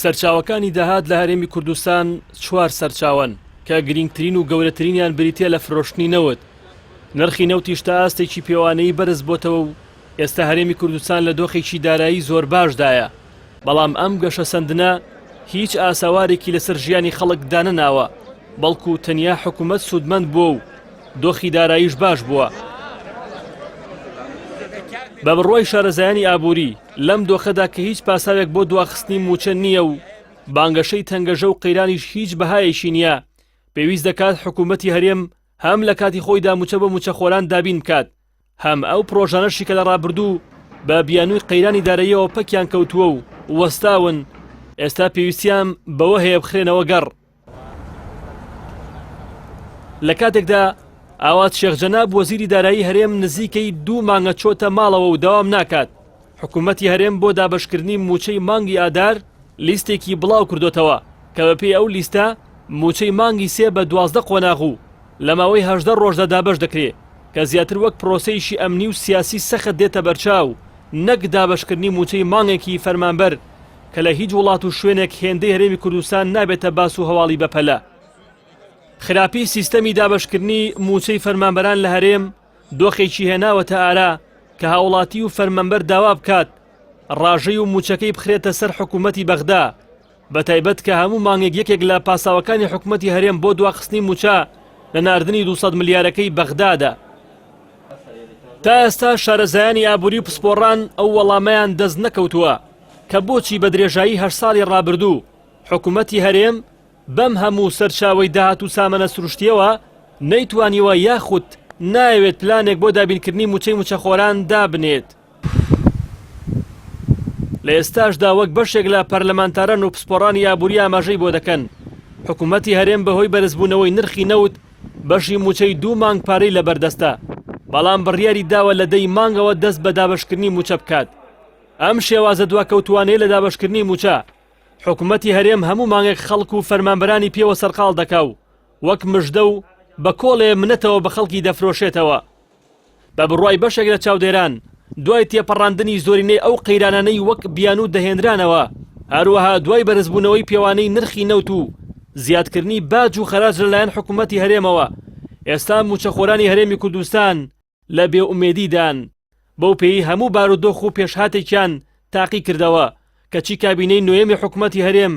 سەرچاوەکانی داهات لە هەرێمی کوردستان چوار سەرچاوەن کە گرینگترین و گەورەترینیان بریتییە لە فرۆشتنی نەوت. نرخی نەوتیش تا ئاستێکی پێوانەیی بەرز بۆتەوە و ئێستا هەرێمی کوردستان لە دۆخێکی دارایی زۆر باشدایە، بەڵام ئەم گەشەسەندنە هیچ ئاسەوارێکی لەسەر ژیانی خەڵک دانەناوە، بەڵکو تەنیا حکومەت سوودمەند بووە و دۆخی داراییش باش بووە. بە بڕوای شارەزایانی ئابووری، لەم دۆخەدا کە هیچ پاساوێک بۆ دواخستنی مووچە نییە و بانگەشەی تەنگەژە و قەیرانیش هیچ بەهایەکی نییە، پێویست دەکات حکوومەتی هەرێم هەم لە کاتی خۆیدا مووچە بۆ مووچەخۆران دابین بکات، هەم ئەو پڕۆژانەشی کە لە ڕابردوو بە بیانووی قەیرانی داراییەوە پەکیان کەوتووە و وەستاون، ئێستا پێویستیان بەوە هەیە بخرێنەوە گەڕ. لە کاتێکدا ئاوات شێخ جەناب وەزیری دارایی هەرێم نزیکەی دوو مانگە چۆتە ماڵەوە و دەوام ناکات، حکوومەتی هەرێم بۆ دابەشکردنی مووچەی مانگی ئادار لیستێکی بڵاو کردۆتەوە کە بەپێی ئەو لیستە مووچەی مانگی سێ بە 12 قۆناغ و لە ماوەی 18 ڕۆژدا دابەش دەکرێ کە زیاتر وەک پرۆسەیەکی ئەمنی و سیاسی سەخت دێتە بەرچاو نەک دابەشکردنی مووچەی مانگێکی فەرمانبەر کە لە هیچ وڵات و شوێنێک هێندەی هەرێمی کوردستان نابێتە باس و هەواڵی بەپەلە. خراپی سیستەمی دابەشکردنی مووچەی فەرمانبەران لە هەرێم دۆخێکی هێناوەتە ئارا کە هاوڵاتی و فەرمانبەر داوا بکات ڕاژەی و مووچەکەی بخرێتە سەر حکوومەتی بەغدا، بەتایبەت کە هەموو مانگێک یەکێک لە پاساوەکانی حکومەتی هەرێم بۆ دواخستنی مووچە لە ناردنی 200 ملیارەکەی بەغدادە. تا ئێستا شارەزایانی ئابووری و پسپۆڕان ئەو وەڵامەیان دەست نەکەوتووە کە بۆچی بە درێژایی هەشت ساڵی ڕابردوو حکومەتی هەرێم بەم هەموو سەرچاوەی داهات و سامانە سروشتییەوە نەیتوانیوە یاخود نایەوێت پلانێک بۆ دابینکردنی مووچەی مووچەخۆران دابنێت. لە ئێستاشدا وەک بەشێک لە پەرلەمانتاران و پسپۆڕانی ئابووری ئاماژەی بۆ دەکەن، حکوومەتی هەرێم بەهۆی بەرزبوونەوەی نرخی نەوت بەشی مووچەی دوو مانگ پارەی لەبەردەستە، بەڵام بڕیاری داوە لە دەی مانگەوە دەست بە دابەشکردنی مووچە بکات. ئەم شێوازە دواکەوتووانەیە لە دابەشکردنی مووچە، حکومەتی هەرێم هەموو مانگێک خەڵک و فەرمانبەرانی پێوە سەرقاڵ دەکا و وەک مژدە و بە کۆڵێ منەتەوە بە خەڵکی دەفرۆشێتەوە. بە بڕوای بەشێک لە چاودێران، دوای تێپەڕاندنی زۆرینەی ئەو قەیرانانەی وەک بیانوو دەهێنرانەوە، هەروەها دوای بەرزبوونەوەی پێوانەی نرخی نەوت و زیادکردنی باج و خەراج لەلایەن حکومەتی هەرێمەوە، ئێستا مووچەخۆرانی هەرێمی کوردستان لە بێئومێدیدان، بەو پێیەی هەموو بارودۆخ و پێشهاتێکیان تاقی کردەوە، کەچی کابینەی نۆیەمی حکومەتی هەرێم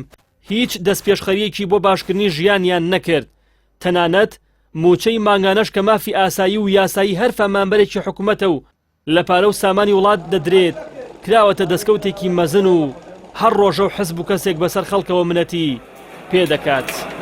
هیچ دەستپێشخەرییەکی بۆ باشکردنی ژیانیان نەکرد، تەنانەت مووچەی مانگانەش کە مافی ئاسایی و یاسایی هەر فەرمانبەرێکی حکومەتە و لە پارە و سامانی وڵات دەدرێت، کراوەتە دەستکەوتێکی مەزن و هەر ڕۆژە و حزب و کەسێک بەسەر خەڵکەوە منەتی پێ دەکات.